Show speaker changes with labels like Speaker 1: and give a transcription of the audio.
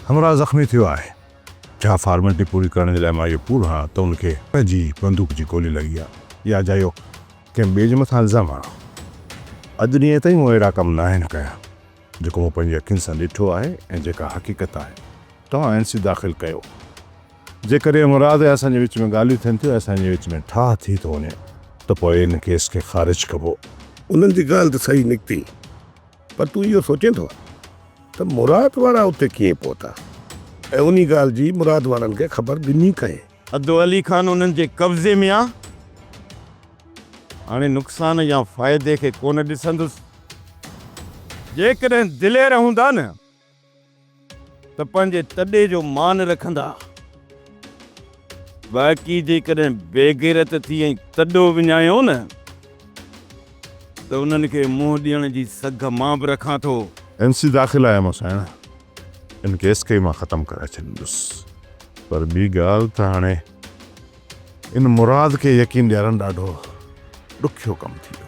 Speaker 1: همراهه زخمي ٿيو آهي. ڇا فارملٽي پوري ڪرڻ جي لاء مان اهو ڪوڙ هڻان ته ان کي پنهنجي بندوق جي گولي لڳي آهي يا اجايو ڪنهن ٻئي جي مٿان الزام هڻان؟ اڄ ڏينهن تائين مون اهڙا ڪم ناهن ڪيا، جيڪو مون پنهنجي اکين سان ڏٺو آهي ۽ جيڪا حقيقت آهي. توهان اين سي داخل ڪيو. جيڪڏهن مراد ۽ اسان جي وچ ۾ ڳالهيون ٿين ٿيون ۽ اسان جي وچ ۾ ٺاهه ٿي ٿو وڃي ته پوء ان ڪيس کي خارج ڪبو.
Speaker 2: انهن جي ڳالهه ته صحيح نڪتي، پر تون اهو سوچين ٿو ته مراد وارا اتي ڪيئن پهتا ۽ انهي ڳالهه جي مراد وارن کي خبر ڏني ڪنهن؟
Speaker 3: ادو علي خان انهن جي قبضي ۾ آ. هاڻي نقصان يا فائدي کي ڪونه ڏسندس. جيڪڏهن دلير هوندا نه ته پنهنجي تڏي جو مان رکندا. باقي جيڪڏهن بيغيرت ٿي ۽ تڏو وڃايو نه ته انهن کي منهن ڏيڻ جي سگهه مان به رکان ٿو.
Speaker 1: اين سي داخل آهي مون سائڻ. ان ڪيس کي ئي مان ختم ڪرائي ڇڏيندس. پر ٻي ڳالهه ته هاڻي ان مراد کي يقين ڏيارڻ ڏاڍو ڏکيو ڪم ٿي ويو.